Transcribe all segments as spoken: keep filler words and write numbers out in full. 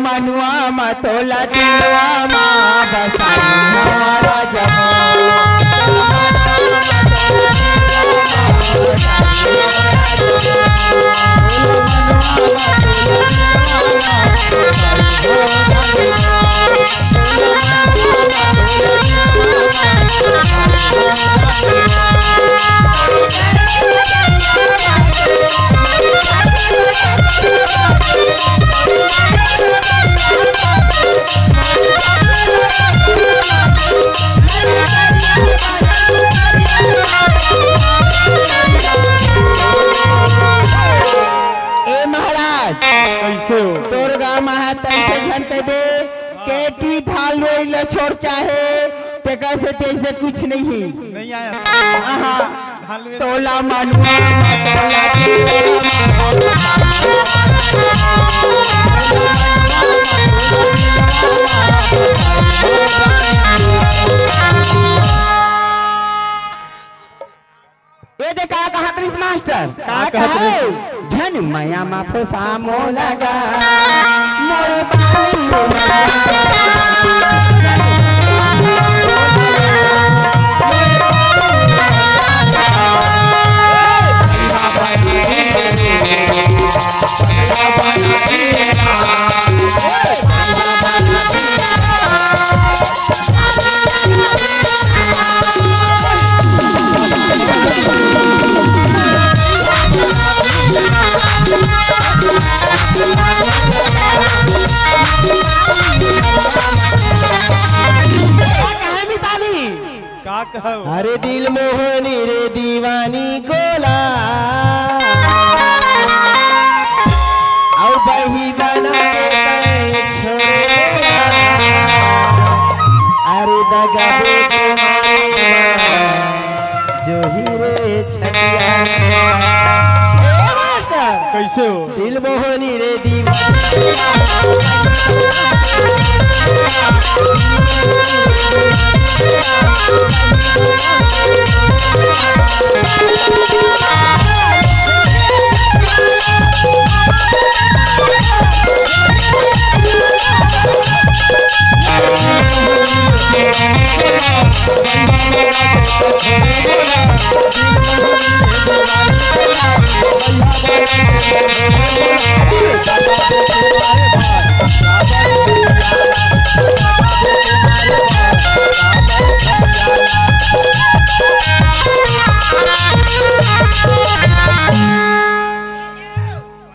मनुआ म तोला दिलवा म बसाई हमारा जब। ए महाराज, कइसे हो? तोर गाँव म हा तइसे झन कहिबे, के टुई धान लुवई ल छोड़ के आहे, तेकर से तइसे कुछ नहीं हे। नहीं आया। आहा। धान लुवे तोला मनुआ, तोला ए दे का कहत रिस मास्टर? का का कहत कहत रिस? झन मया मा फसा मोला गा, मोर बाबू। का कहव? अरे दिल मोहनी रे दीवानी गोला, अउ बही बना के तैं छोड़ा। अरे दगा दे तुम्हारे माँ, जो ही रे छतिया। ए मास्टर, कइसे हो? दिल मोहनी रे दीवानी।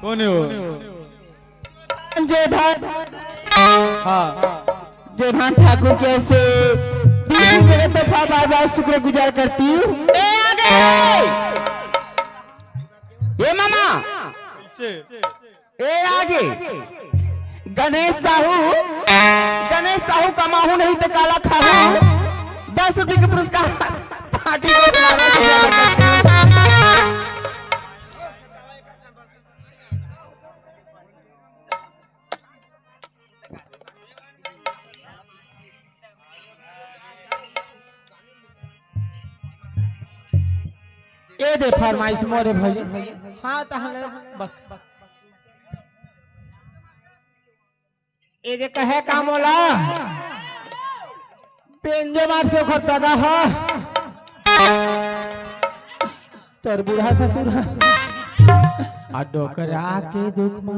कोन हो? जे धान, हाँ। जे धान ठाकुर के से बीस रुपये का तोहफा बार बार शुक्रगुजार करती हूँ। ए, आगे। ए मामा। कइसे? ए आगे। गणेश साहू, गणेश साहू कमाहू नहीं तो काला खाहू। दस रुपये के पुरस्कार पार्टी को। ए दे फरमाइश मोरे भाई। हाँ, तहले बस। ए दे कहे का मोला? बेंजो मार से ओखर दादा ह। तोर बूढ़ा ससुर ह। आ डोकरा के दुख मा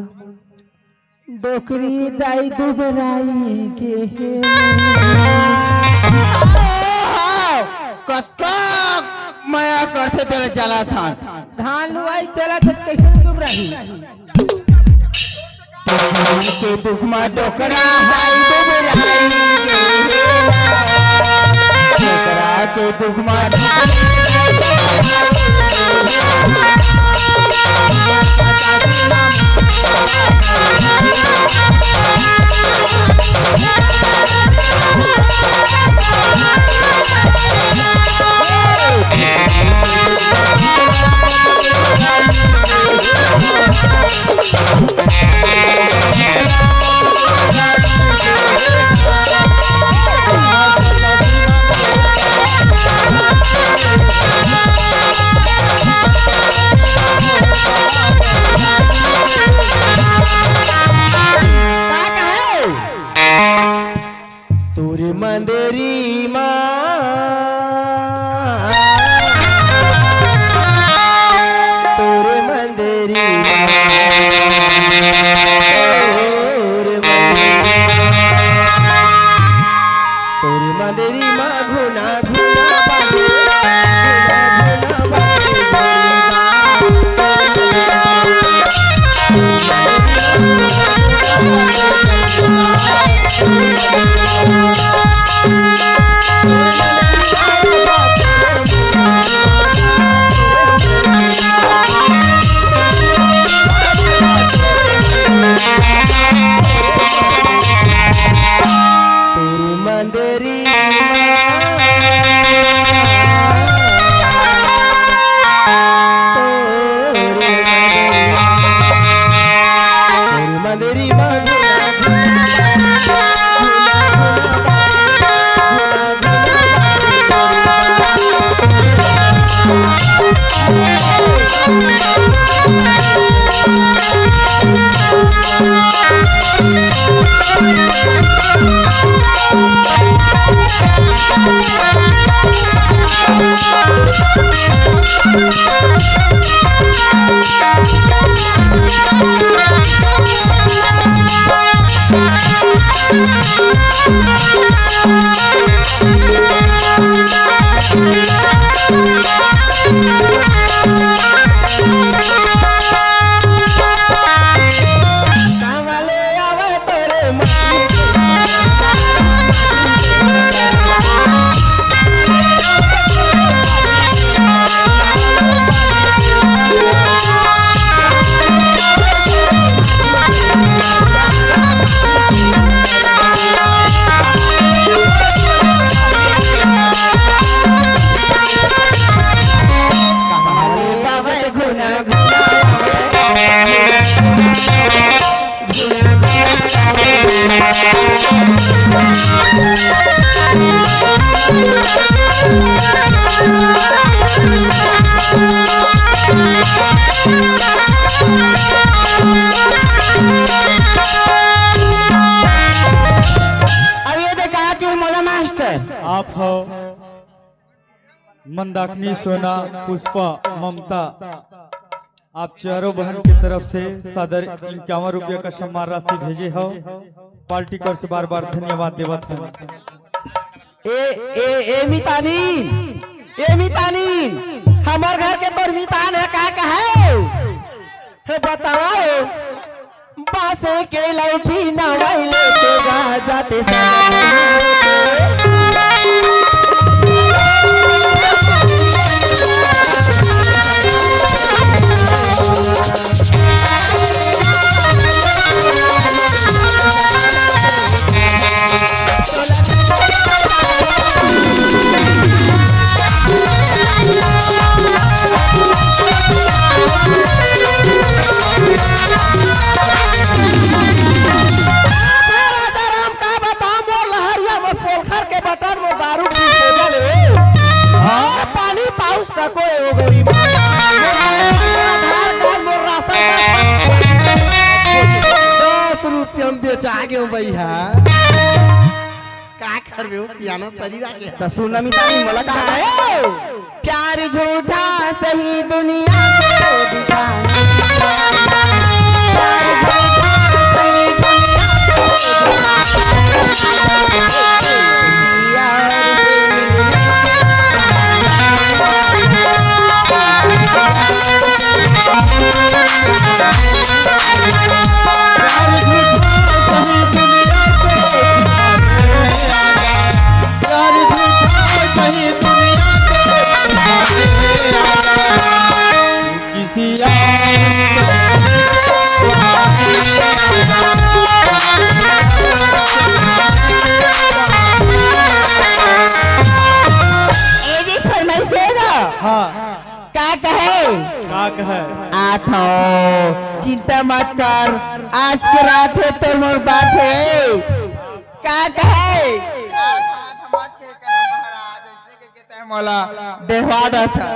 डोकरी दाई दुबराई गे हे। कतका मया करथे तेला चला थान। धान लुवाई चलत हे, कइसे दुबराही? के दुख मा डोकरा दाई दुबराई गे हे। डोकरा के दुख मा अब ये देखा कि मोला मास्टर। आप हो मंदाकिनी, सोना, पुष्पा, ममता, आप चारों बहन की तरफ से सादर इक्यावन रुपया का सम्मान राशि भेजे हो। पार्टी कर से बार बार धन्यवाद देवत हन। ए, ए, ए मितानिन, ए मितानिन, हमर घर के तोर मितान हे का कहे? हे बताओ, बांसे के लौठी नवाई ले तेरा जाते सजन। राजा राम का बताओ, मोर लहरिया, मोर पोलखर के बटन, मोर दारू की बोतल रे। और पानी पाउच तको एगो गरीब। मोर आधार कार्ड, मोर राशन कार्ड। दस रुपया में बेचा गयो भैया। का करबे हो, सियाना शरीर आगे। त सुन मितानी, मोला कहा है? प्यार झूठा सही दुनिया को दिखा। प्यार झूठा सही दुनिया को दिखा। ए जी, फरमाइश हे गा? हाँ। का कहे? का कहे? आथो, चिंता मत कर, आज के रात हे तोर मोर बात हे। का कहे? मोला देहवा डरता।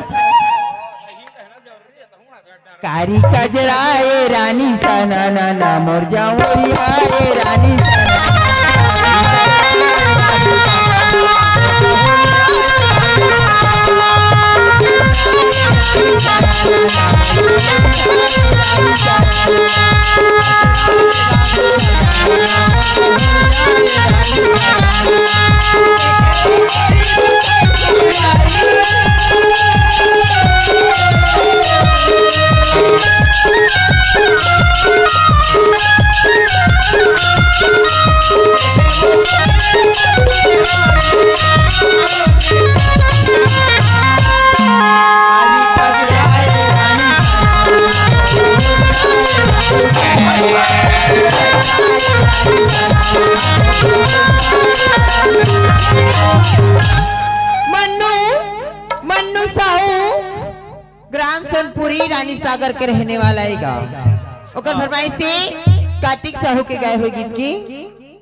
कारी कजरा ए रानी सना ना ना, मोर जाऊरी हा ए रानी सना। मन्नू, मन्नू साहू, ग्राम सोनपुरी, रानी सागर के रहने वाला हे गा। ओकर फरमाइश हे कार्तिक साहू के गाए हुए गीत की,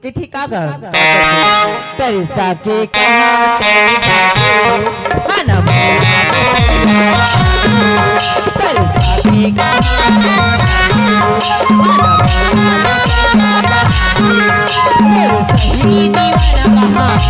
कि ठीक का गा? तरसा के कहा, हाँ ना, तरसा के कहा, सही दीवाना कहा।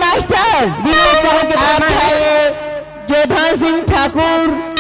मास्टर, आप है जोधन सिंह ठाकुर,